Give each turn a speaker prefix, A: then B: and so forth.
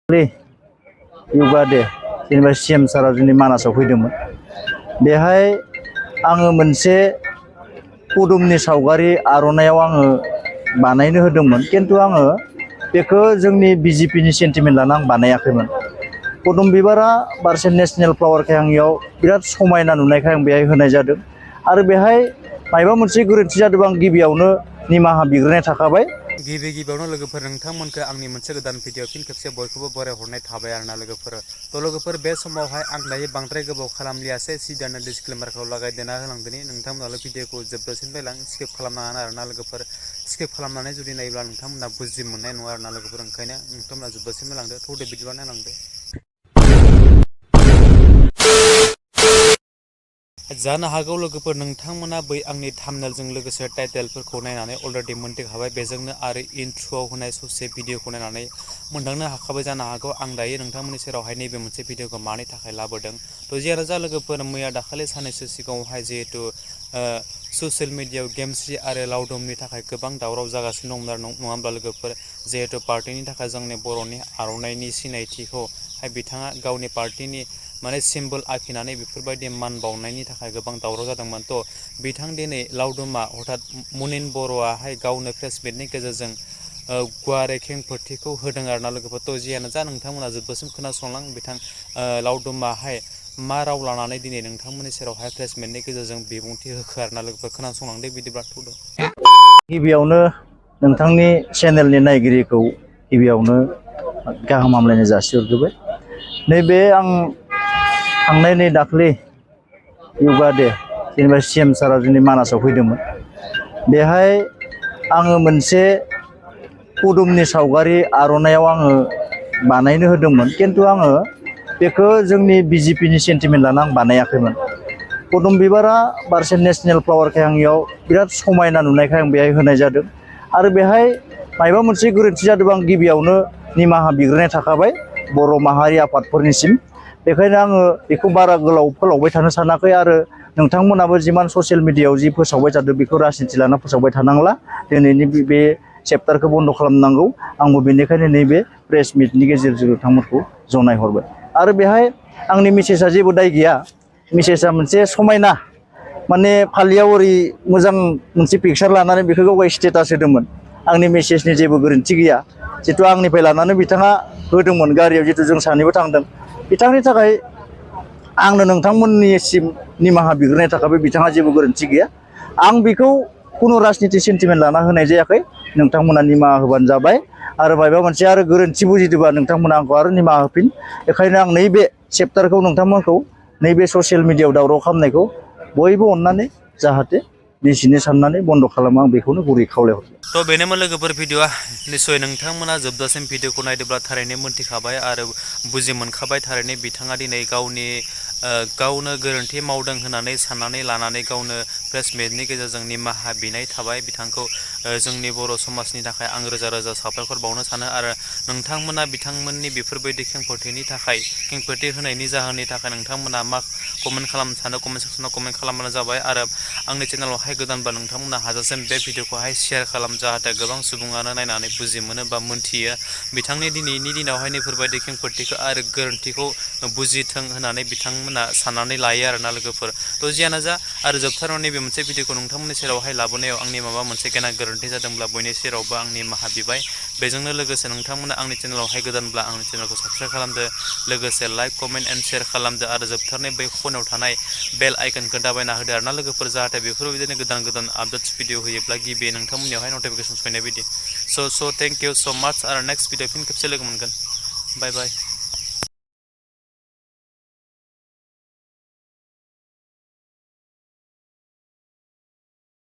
A: Yoga day जेनेबा CM सारा जोंनि मानासाव फैदोंमोन। बेहाय आङो मोनसे पदुमनि सावगारि आर'नायाव आङो बानायनो होदोंमोन, खिन्थु आङो बेखौ जोंनि बिजेपिनि सेन्टिमेन्ट लाना आं बानायाखैमोन। पदुम बिबारा बारसे नेशनेल फ्लावारखाय आं इयाव बिराद समायना नुनायखाय आं बेहाय होनाय जादों। आरो बेहाय मायबा मोनसे गोरोन्थि जादोंबा आं गिबियावनो निमाहा बिग्रोनाय थाखाबाय।
B: गिबियावनो लोगोफोर नोंथांमोनखौ आंनि मोनसे गोदान भिडिअ फिन खेबसे बयखौबो बरायहरनाय थाबाय आरोना लोगोफोर। थ' लोगोफोर बे समावहाय आं दायो बांद्राय गोबाव खालामलियासै, सिदानो डिसक्लेमारखौ लागायदेना होलांदोनि। नोंथांमोनाल' भिडिअखौ जोबजासिम नायलां, स्किप खालामनाङा आरोना लोगोफोर। स्किप खालामनानै जुदि नायोब्ला नोंथांमोना बुजि मोननाय नङा आरोना लोगोफोर। ओंखायनो नोंथांमोना जोबजासिम नायलांदो। थौदो बिदिबा नायलांदो। जानो हागौ लोगोफोर नोंथांमोना बै आंनि थाम्बनेलजों लोगोसे टाइटेलफोरखौ नायनानै अलरेडि मोनथिखाबाय, बेजोंनो आरो इन्ट्र'आव होनाय ससे भिडिअखौ नायनानै मोनदांनो हाखाबाय जानो हागौ आं दायो नोंथांमोननि सेरावहाय नैबे मोनसे भिडिअखौ मानि थाखाय लाबोदों। थ' जियानो जा लोगोफोर, मैया दाखालि साननैसो सिगाङावहाय जिहेतु ससियेल मिडियायाव गेमस्रि आरो लावदुमनि थाखाय गोबां दावराव जागासिनो दंमोन आरो नङा होमब्ला लोगोफोर। जिहेतु पार्टिनि थाखाय जोंनि बर'नि आर'नाइनि सिनायथिखौहाय बिथाङा गावनि पार्टिनि माने सिम्बल आखिनानै बेफोरबायदि मान बावनायनि थाखाय गोबां दावराव जादोंमोन। थ' बिथां दिनै लावदुमा अर्थात मुनिन बर'आहाय गावनो प्रेस मिटनि गेजेरजों गुवारै खेंफोरथिखौ होदों आरोना लोगोफोर। थ' जियानो जा नोंथांमोना जोबजासिम खोनासंलां बिथां लावदुमाहाय मा राव लानानै दिनै नोंथांमोननि सेरावहाय प्रेस मिटनि गेजेरजों बिबुंथि होखो आरोना लोगोफोर। खोनासंलांदो बिदिब्ला थौदो।
A: गिबियावनो नोंथांनि चेनेलनि नायगिरिखौ गिबियावनो गाहाम हामलायनाय जासिहरग्रोबाय। नैबे आं थांनाय नै दाख्लै योगा डे जेनेबा सीएम सारा जोंनि मानासाव फैदोंमोन। बेहाय आङो मोनसे पदुमनि सावगारि आर'नायाव आङो बानायनो होदोंमोन, खिन्थु आङो बेखौ जोंनि बिजेपिनि सेन्टिमेन्ट लाना आं बानायाखैमोन। पदुम बिबारा बारसे नेशनेल फ्लावारखाय आं इयाव बिराद समायना नुनायखाय आं बेहाय होनाय जादों। आरो बेहाय मायबा मोनसे गोरोन्थि जादोंबा आं गिबियावनो निमाहा बिग्रोनाय थाखाबाय बर' माहारि आफादफोरनिसिम। बेखायनो आङो बेखौ बारा गोलाव फोलावबाय थानो सानाखै। आरो नोंथांमोनाबो जिमान ससियेल मिडियायाव जि फोसावबाय थादों बेखौ राजनिथि लाना फोसावबाय थानांला। दिनैनि बे चेप्टारखौ बन्द' खालामनांगौ। आंबो बेनिखायनो नैबे प्रेस मिटनि गेजेरजों नोंथांमोनखौ जनायहरबाय। आरो बेहाय आंनि मेसेजआ जेबो दाय गैया। मेसेजआ मोनसे समायना माने फालियाव ओरै मोजां मोनसे पिकचार लानानै बेखौ गावगाय स्टेटास होदोंमोन। आंनि मेसेजनि जेबो गोरोन्थि गैया। जितु आंनिफ्राय लानानै बिथाङा होदोंमोन गारियाव, जितु जों सानैबो थांदों। बिथांनि थाखाय आंनो नोंथांमोननिसिम निमाहा बिग्रोनाय थाखाय बिथाङा जेबो गोरोन्थि गैया। आं बेखौ खुनु राजनिथि सेन्टिमेन्ट लाना होनाय जायाखै। नोंथांमोना निमाहा होबानो जाबाय। आरो माबा मोनसे आरो गोरोन्थि बुजिदोंबा नोंथांमोना आंखौ आरो निमाहा होफिन। बेखायनो आं नैबे चेप्टारखौ नोंथांमोनखौ नैबे ससियेल मिडियायाव दावराव खालामनायखौ बयबो अननानै जाहाथे निजिनि साननानै बन्द' खालामो, आं बेखौनो गुरै खावलायहरबाय।
B: थ' बेनोमोन लोगोफोर भिडिअआ। निस्सय नोंथांमोना जोबजासिम भिडिअखौ नायदोंब्ला थारैनो मोनथिखाबाय आरो बुजि मोनखाबाय। थारैनो बिथाङा दिनै गावनो गोरोन्थि मावदों होननानै साननानै लानानै गावनो प्रेस मिटनि गेजेरजों निमाहा बिनाय थाबाय। बिथांखौ जोंनि बर' समाजनि थाखाय आं रोजा रोजा साबायखर बावनो सानो। आरो नोंथांमोना बिथांमोननि बेफोरबायदि खेंफोरथि होनायनि जाहोननि थाखाय नोंथांमोना मा कमेन्ट खालामनो सानो कमेन्ट सेक्सनाव कमेन्ट खालामबानो जाबाय। आरो आंनि चेनेलावहाय गोदानबा नोंथांमोना हाजासिम बे भिडिअखौहाय शेयार खालाम, जाहाथे गोबां सुबुङानो नायनानै बुजि मोनो बा मोनथियो बिथांनि दिनैनि दिनावहाय बेफोरबायदि खेंफोरथिखौ आरो गोरोन्थिखौ बुजिथों होननानै बिथांमोना साननानै लायो आरोना लोगोफोर। थ' जियानो जा आरो जोबथारनायाव नैबे मोनसे भिडिअखौ नोंथांमोननि सेरावहाय लाबोनायाव आंनि माबा मोनसे गेना गोरोन्थि जादोंब्ला बयनि सेरावबो आं निमाहा बिबाय। बेजोंनो लोगोसे नोंथांमोना आंनि चेनेलावहाय गोदानब्ला आंनि चेनेलखौ साबस्क्राइब खालामदो, लोगोसे लाइक कमेन्ट एन्ड शेयार खालामदो। आरो जोबथारनाय बै खनायाव थानाय बेल आइकनखौ दाबायना होदो आरोना लोगोफोर, जाहाथे बेफोरबायदिनो गोदान गोदान आपडेट्स भिडिअ होयोब्ला गिबि नोंथांमोननियावहाय नटिफिकेसन फैनाय बायदि। स' थेंक इउ स' माच। आरो नेक्स्ट भिडिअ फिन खेबसे लोगो मोनगोन। बाय बाय।